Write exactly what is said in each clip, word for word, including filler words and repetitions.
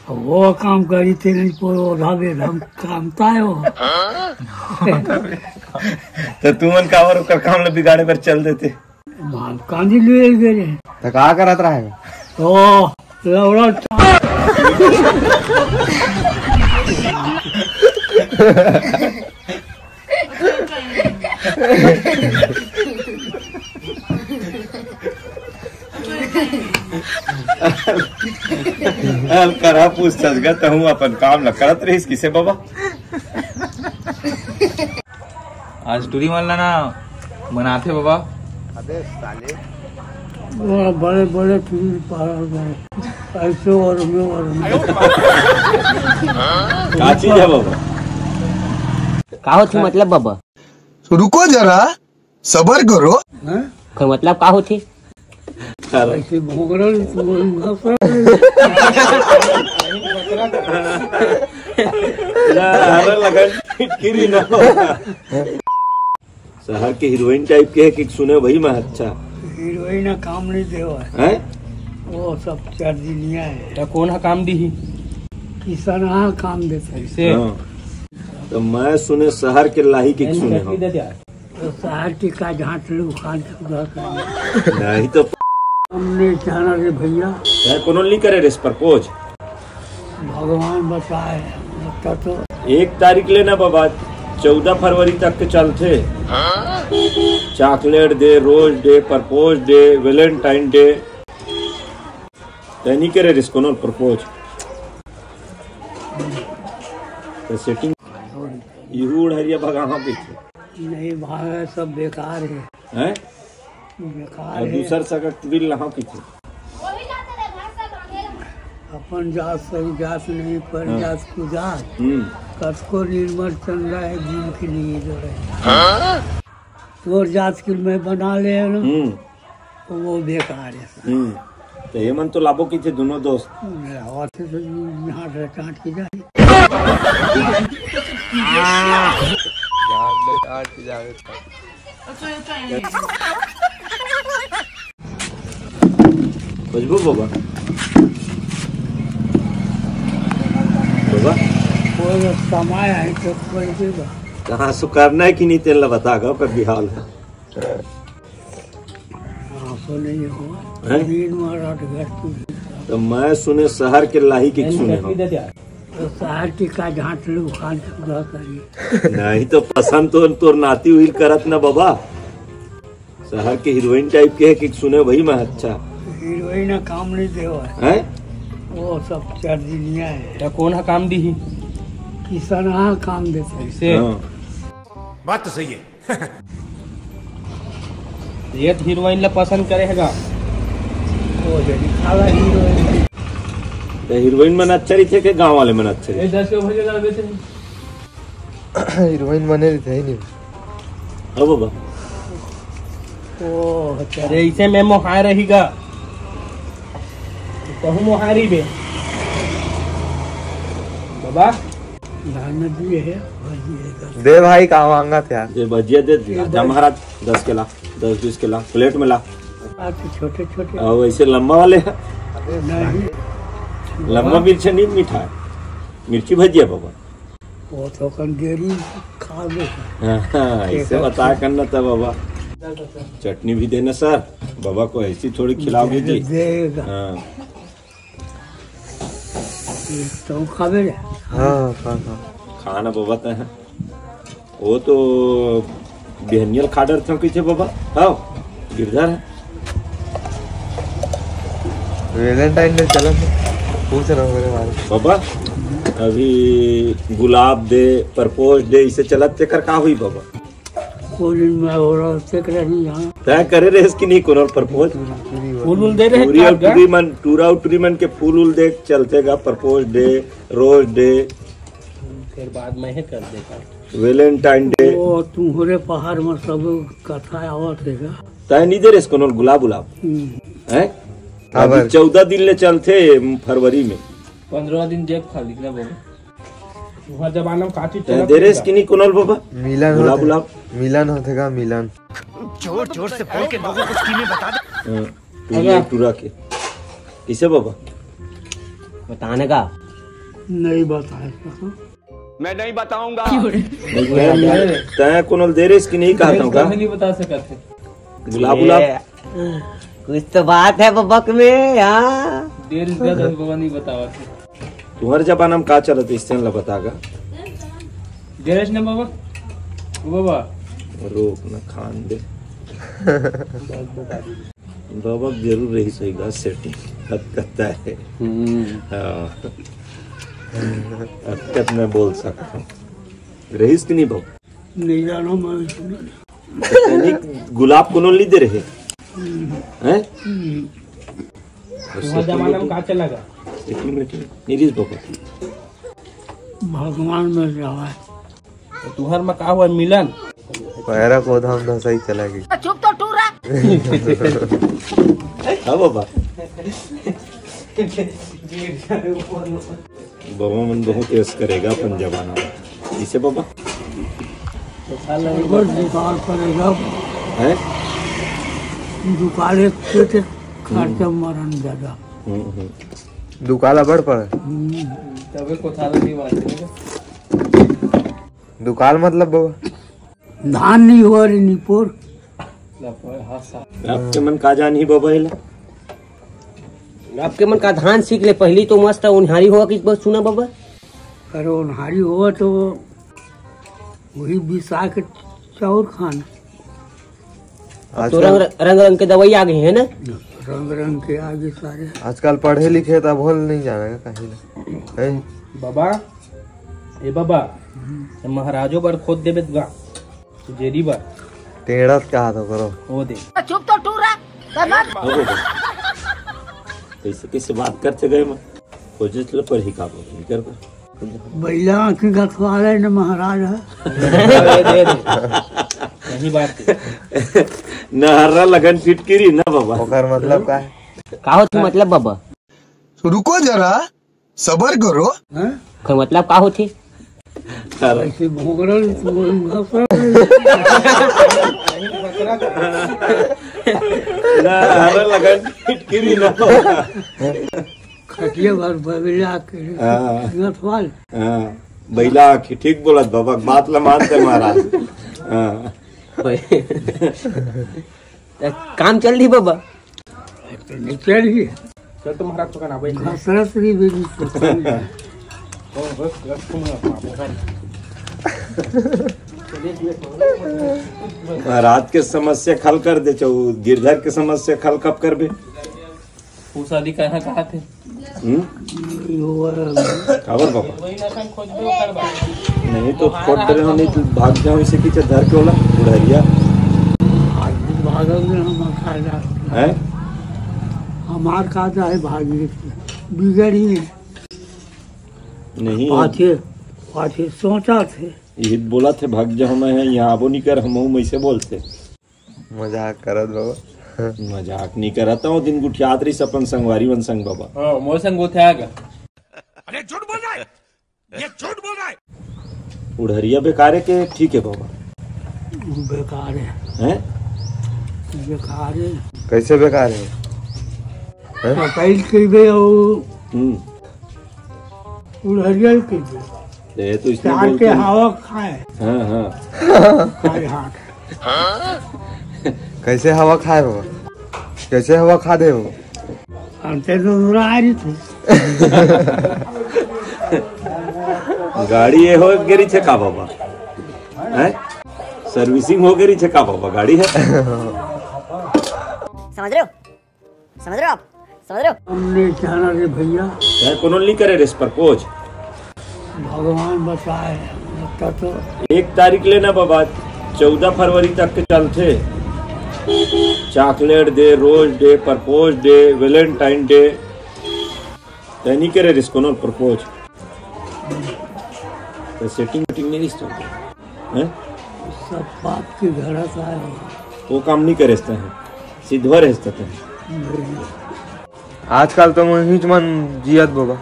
वो काम करी तेरे को, वो धाबे धाम काम ताय हो। त तुमन काबर ओकर काम ल बिगाड़े बर चल देते? माल कांदी ले गए। त का करत रहे? ओ, लौड़ा चा- अल करा पूछथस गा, तहूँ अपन काम ल करत रहिस किसे बबा? आज टूरी मन ला ना मनाथे बबा। अबे साले। बड़ा बड़े बड़े टूरी पारा गए, ऐसे और में और में। का चीज है बबा? का होथे मतलब बबा? रुको जरा, सबर करो। हैं? ओकर मतलब का होथे? ऐसे भोंगरल, तू भोंगरल। ना, हरा लगन फिटकिरी ना हो। शहर के हीरोइन टाइप के है कि सुने वही में अच्छा। हीरोइन काम नहीं देवा है। हैं? वो सब चार दिनिया है। त कोन ह काम दीही? किसान हा काम देते हैं। से हाँ। तो मैं सुने शहर के लाही के सुने हो। तो शहर के का झांट लो, खान सुधा कर। नहीं तो हमने जाना रे भैया। मैं कोनो नहीं करे रेस प्रपोज। भगवान बचाए, लगता तो एक तारीख ले ना बाबा, चौदह फरवरी तक के चलथे। Chocolate day, rose day, propose day, Valentine day. तै नहीं करे रिस कोनो प्रपोज। तो सेटिंग इहू उड़हरिया भगावा पीछे। नहीं भाई, सब बेकार है। हैं? बेकार और है। दूसर सगत बिल लहा पीछे। अपन जात सब जात नहीं, पर हाँ। जात को जात। हम्म। कतको निर्मल चंद्रा है, दिन के लिए जो है। हाँ? तोर जात के मैं बना ले ना। हम्म। तो वो बेकार है। हम्म। तो ये मन तो लाबो की थे दोनों दोस्त। लावा थे तो यहाँ से काट के जाए। बजबू बाबा। बाबा। वो जो समय है तो कोई भी बात। कहाँ सुकारना है कि नहीं, तेल बता गा, पर बिहाल है। हाँ, तो नहीं हो। हैं? दिन में रात घर की। तो मैं सुने शहर के लाही के सुने हो। तो शहर की का झांट लो, खान सुधा करिए। नहीं तो पसंद तो तोर नाती उहिल करत ना बाबा। शहर के हीरोइन टाइप के है कि सुने वही में अच्छा। हीरोइन काम नहीं देवा है। हैं? वो सब चार दिनिया है। त कोन ह काम दीही? किसान हा काम देते हैं। से हाँ। बात तो सही है। ये तो हीरोइन ला पसंद करे है गा। वो जल्दी खाला हीरोइन। तो हीरोइन मन अच्छा रहिथे के गांव वाले मन अच्छा रहिथे? दस के भैया ला बेचे। हीरोइन बने रहिथे ही नहीं। अब बाबा। ओ, अच्छा। अरे, इसे मैं मोहाय रही गा। कहूँ मोहाय रही बे। बाबा। धान दिए है, भजिए दस। दे भाई, का मांगा था? दे भजिया दे, ये राजा बस। महाराज, दस के ला, दस बीस के ला, प्लेट में ला। आज तो छोटे छोटे। और वैसे लंबा वाले हैं। नहीं। लंबा मिर्च नहीं मीठा है, मिर्ची भजिया बाबा। वो तो कन देरी खा ले। हाँ, हाँ, इसे बता करना था बाबा। चटनी भी देना सर, बाबा को ऐसी थोड़ी खिलाओगे जी। देगा। हाँ। ये तो खाबे रे। हाँ, हाँ, हाँ। खाना बाबा तय है। वो तो बिहनियल खा डरथव कइसे बाबा? आओ, गिरधर है। वैलेंटाइन डे चलत है। पूछ रहा हूँ मेरे बारे में। बाबा, अभी गुलाब डे, प्रपोज डे, इसे चलत तेकर का हुई बाबा? कोई दिन मैं हो रहा, तेकर नहीं जाना। तय करे रहे कि नहीं कोनो प्रपोज? फूल उल दे रहे टूरी और का? टूरी मन, टूरा और टूरी मन के फूल उल दे चलते गा, प्रपोज डे, रोज डे। फिर बाद में ही कर देता। Valentine day. वो तुम्हरे पहाड़ में सब कथा आवत है का? तय नहीं दे रेस कोनो गुलाब उलाब? हम्म। हैं? काबर? अभी चौदह दिन ले चलथे फरवरी में। पंद्रह दिन जेब खाली ना बोले। वहाँ जमाना में काची तय चलत दे रेस था। कि नहीं कोनो बाबा? मिलन गुलाब होथे। उलाब? मिलन होथे का मिलन? जोर जोर से बोल के लोगों को स्कीमें बता दे। हाँ, टूरा, अगर टूरा के। किसे बाबा? बताने का? नहीं बताए सको। मैं नहीं बताऊंगा। तैं कोनो ल दे रहिस कि नहीं कहत हूँ का? कभी नहीं बता सकत हे। गुलाब, गुलाब। ए, कुछ तो बात है बबक में, हाँ। दे रहिस का तो बबा नहीं बतावत हे। तुम्हर जमाना में का चलत हे, इससे ला बता का। दे रहिस ना बबा। ओ बबा। रोक न खान दे। बबक जरूर रहिस होही गा setting। हद करता है। हम्म। हाँ। हद कर मैं बोल सकता हूँ। रहिस कि नहीं बबक? नहीं जानो मैं इसमें। तनिक गुलाब कोनो ल नहीं दे रहे? हम्म। हैं? हम्म। तुम्हारे जमाना में का चला गा? Setting meeting। नहीं रहिस बबक। भगवान में जावा है। तो तुहर में का हुआ मिलन? पैरा पौधा में धसाई चला गई। चुप तो टूरा। हाँ बाबा। बाबा मन बहुत ऐश करे गा अपन जमाना में। इसे बाबा? बस दुकाल पड़ेगा। हैं? दुकाल एक पेट खर्चा मरण ज्यादा। हम्म, हम्म। दुकाल अबड़ पड़े। हम्म। तबे कोठार नहीं बांटे। दुकाल मतलब बबा? धान नहीं हुआ रे निपोर। आपके मन का जान ही बबा एला? आपके मन का धान सीख ले, पहली तो मस्त ओन्हारी हुआ कि बस सुना बबा। अरे ओन्हारी हुआ तो वही बिसा के चाउर खाना। अब तो आजकल रंग, रंग रंग के दवाई आ गई है ना? रंग रंग के आ गए सारे। आजकल पढ़े लिखे त भूल नहीं जाना का कहीं ना। हैं? बाबा, ए बाबा, ये महाराजो बर खोद देबे गा, जेरी बर। टेढ़त का हाथ करो। ओ दे। चुप तो टूरा, बर्बाद। कैसे, कैसे बात करते गए मैं? खोजत ल परही का बाबा, नहीं कर पा। बैला आँखी गथवाले न महाराज है। दे, दे, दे। सही बात है। नहर्रा लगन फिटकिरी ना बाबा। ओकर मतलब का है? का होथे मतलब बाबा? रुको जरा, सबर करो। हैं? ओकर मतलब का होथे? अरे। ऐसे भोंकरल, तू भोंकरल। नहर्रा लगन फिटकिरी ना बाबा। खटिया भर बबेला के हाँ। गथवाल। हाँ, बैला आँखी, ठीक बोलत बाबा, बात ल मानते महाराज। हाँ। त काम चल रही बाबा? तो नहीं चल रही। चल तो महाराज पकड़ ना भाई। घसरत रही बेटी। ओ, बस, बस, तुम ना, महाराज के समस्या खल कर दे, चौ गिरधर के समस्या खल कब करबे? वो शादी कहाँ कहा थे? हम्म? यो, अ, काबर बाबा? वही ना, हम खोजबे ओकर बाद। नहीं तो खोट डरे हो, नहीं तो भाग जाओ इसे पीछे धर के ओला, बुढ़ारिया। आज भी भागल में हम खा जा। हैं? हमार का जाए भागी, बिगड़ी नहीं। पाछे, पाछे सोचा थे। यही बोला थे, भाग जाओ, मैं है, यहाँ आबो नहीं कर, हम मैं से बोलते। मजाक करत बाबा। मजाक नहीं करत हूँ, दिन गुठियात रहिस अपन संगवारी मन संग बाबा। हाँ, मोर संग वो थे आगा। अरे झूठ बोल रहा है, ये झूठ बोल रहा है। उढ़रिया बेकार है के ठीक है बाबा? बेकार है। हैं? बेकार है। कैसे बेकार है? हैं? पकड़ के बे वो हम्म। उड़हरिया के लिए। ये तो इसने चार बोलते के हैं। हवा खाए। हाँ, हाँ। खाए हाथ। कैसे हवा खाए हो? कैसे हवा खा दे हो? हम तो दूर आ रही थी। गाड़ी ये हो गई छे का बाबा? हैं? सर्विसिंग हो गई छे का बाबा? गाड़ी है? समझ रहे हो? समझ रहे हो आप? समझ रहे हो? हमने जाना रे भैया। यार, कोनो नहीं करे रिस प्रपोज। भगवान बचाए, लगता तो। एक तारीख ले ना बाबा, चौदह फरवरी तक के चलथे। Chocolate day, rose day, propose day, Valentine day. तै नहीं करे रिस कोनो प्रपोज। तो सेटिंग वेटिंग नहीं रिस तो। हैं? सब बाप के घर का है। वो काम नहीं करे सकते हैं, सिद्धवा रह सकते हैं। आजकल तो वही मन जियत बाबा,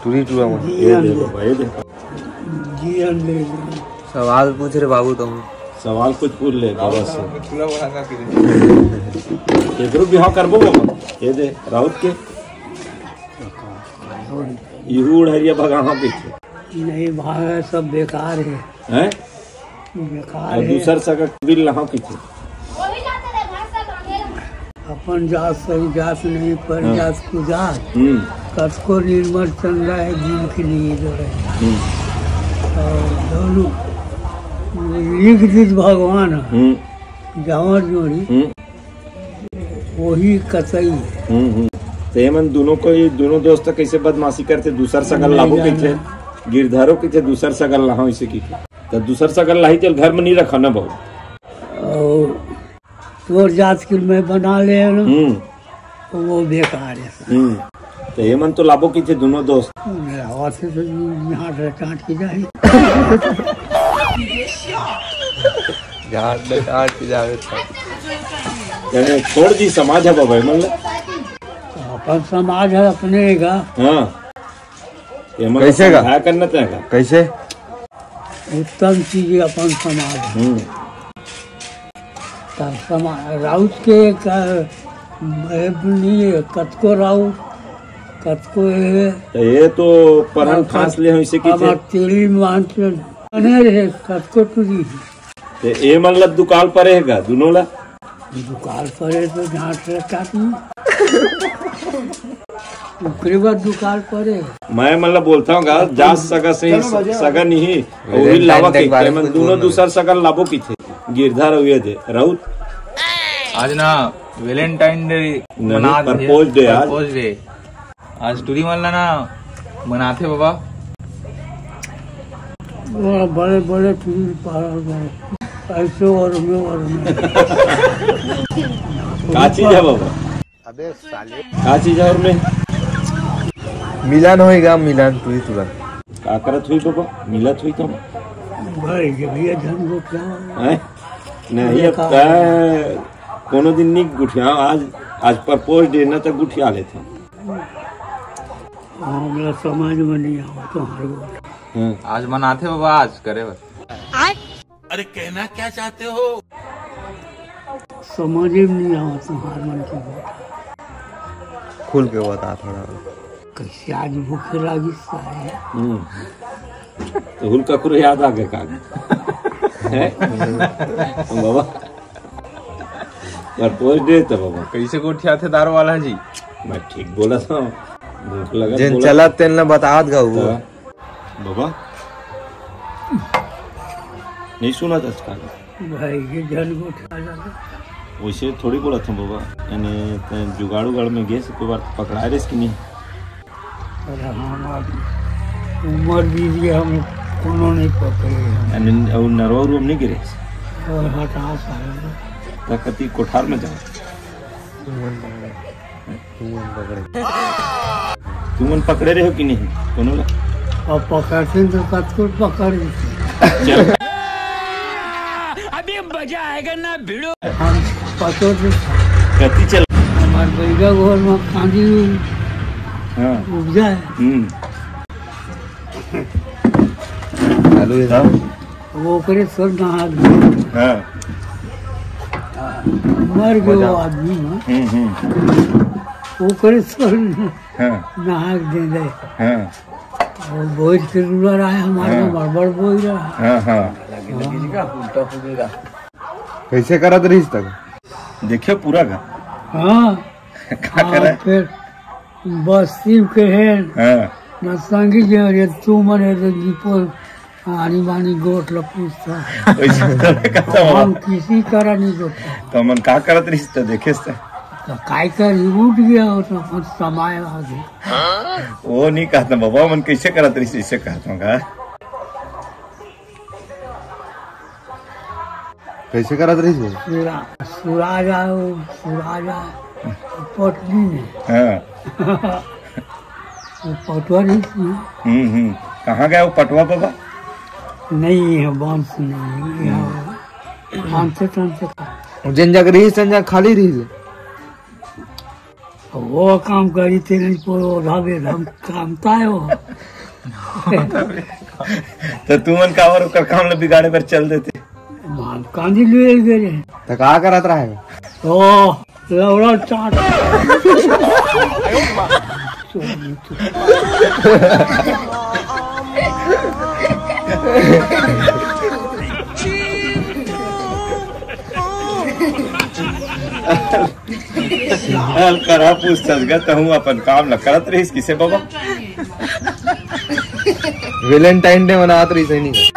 टूरी टूरा मन। ये दे बाबा, ये दे। जियन दे। सवाल पूछ रहे बाबू तुम। सवाल कुछ पूछ ले बाबा से। केकरो बिहाव करबो बाबा, ये दे राउत के। इहू उड़हरिया भगावा कहिथे। नहीं भाई, सब बेकार है। हैं? बेकार और है। दूसर सगा के बिल लावा कहिथे। अपन जात सही जात नहीं, पर हाँ। जात कुजात। हम्म। कतको निर्मल चंदा है, दिन के लिए जो है। हम्म। और दोनों लिख दिस भगवान है। हम्म। जावर जोड़ी। हम्म। वही कतई। हम्म, हम्म। तो ये मन दोनों को, ये दोनों दोस्त कैसे बदमाशी करथे, दूसर सगा ल लाबो कहिथे, गिरधरो कहिथे, दूसर सगा ल लाहूं इसे कहिथे। तो दूसर सगा ल लाही तेल घर में नहीं रखा ना बहू। और तोर जात के मैं बना ले ना, हम्म। तो वो बेकार है। हम्म। तो ये मन तो लाबो कहिथे दोनों दोस्त। लावा से तो यहाँ से काट के जाए। झाड़ ले काट के जावे था। यानी छोड़ दी समाज है बाबा, मतलब। अपन समाज है अपने का। हाँ। ये मतलब कैसे का? समझाया करना तय का। कैसे? उत्तम चीज अपन समाज है। हम्म। तब समा-, राउत के का, ए, नहीं, कतको राउत, कतको ए, तो ये तो परहन अब फांस ले हो इसे की अब थे। तेली मान से बने रहे, कतको टूरी। ते ए मन ला दुकाल परे हे गा, दुनो ला? दुकाल परे तो झांट रखा तू। ओकरे बाद दुकाल परे। मैं मन ला बोलता हूँ गा, जा सगा से ही स-, सगा नहीं, वही लावा के, के मन दुनो दूसर सगा लाबो की थे। गिरधर हुए दे, राउत। आज ना Valentine Day नहीं, मना दे, Propose Day आज। Propose Day। आज टूरी मन ला ना मनाथे बाबा। बड़ा बड़े बड़े टूरी पारा गए, ऐसे और में और में। का चीज है बाबा? अबे साले। का चीज है और में? मिलन होएगा, मिलन टूरी तुरंत। का करत हुई बाबा? मिलत हुई तो। भाई, जब ये धन को क्या हैं? नहीं, अब का कोनो दिन नहीं गुठिया, आज, आज Propose Day ना तो गुठिया लेते हैं। हमला समझ में नहीं आवा तुम्हारे को। हम्म। आज मनाथे बाबा, आज करे बस। अरे कहना क्या चाहते हो? समझ में नहीं आवा तुम्हारे मन की बात। खुल के बता थोड़ा। कैसे आज भूखे लागी सारे। हम्म। तो हुल ककरो याद आ गए का? हैं? बाबा। Propose Day तो बाबा। कैसे गोठियाथे दारू वाला जी? मैं ठीक बोला था। भूख लगा जेन बोला। चलत तेन ला बतात गा वो। हाँ। बाबा। नहीं सुना था इसका। भाई, ये झन गोठिया जाता। वैसे थोड़ी बोला था बाबा। यानी तैं जुगाड़ उगाड़ में गए से कोई बार पकड़ा रहे कि नहीं? अरे हाँ, बात उम्र बीत गया, हम कोनो नहीं पकड़े हैं। यानी और नरवा उरवा में नहीं गिरे? और हताश है। त कति कोठार में जाओ। तुमन पकड़े। तुमन पकड़े। तुमन पकड़े रहे हो कि नहीं? कोनो ला? अब पकड़ते तो कतको पकड़ देते। चल। अभी मजा आएगा ना भिड़ो। हम पतो से कति चल। हमार बैगा घर में कांदी हाँ। उपजा है। हम्म। आलू है। हाँ। वो ओकरे सर नहा गए। हाँ। मर गए वो आदमी ना। हम्म, हम्म। ओकरे सर हाँ। नहा के दे दे। हाँ। वो बोझ के रूलर आए हमारे हाँ। गड़बड़ बोझ रहा। हाँ, हाँ। उल्टा हो गया। कैसे करत रहिस तक? देखियो पूरा घर। हाँ। का हाँ, करे? फिर बस्ती के है। हाँ। न संगी जे रे तू मने रे दीपो आनी बानी गोठ ल पूछता। वैसे तो नहीं कहता बाबा। हम किसी करा नहीं गोठा। तो मन का करत रहिस त देखे से? तो काय कर उठ गया हो तो अपन समाय आ गया। वो नहीं कहता बाबा, मन कैसे करत रहिस, इसे कहता हूँ का? कैसे करत रहिस वो? सुरा-, सुराजा हो, सुराजा, पटनी में। हाँ। वो पटवा रहिस। हम्म, हम्म। कहाँ गया वो पटवा बाबा? नहीं है, वंश नहीं है। हम्म। यहाँ आनते टानते का। जेन जग रहिस, तेन जग खाली रहिस। वो काम करी तेरे को, ओढ़ा बेढ़ा काम का है वो। तो तुमन काबर ओकर काम ल बिगाड़े बर चल देते? मान कांदी ले गए रहे। तो का करत रहे? ओ, लौड़ा चाट। चल करा पूछ चल गा, तहूँ अपन काम ल करत रहिस किसे बाबा। वेलेंटाइन डे मनात रहिस हे नहीं।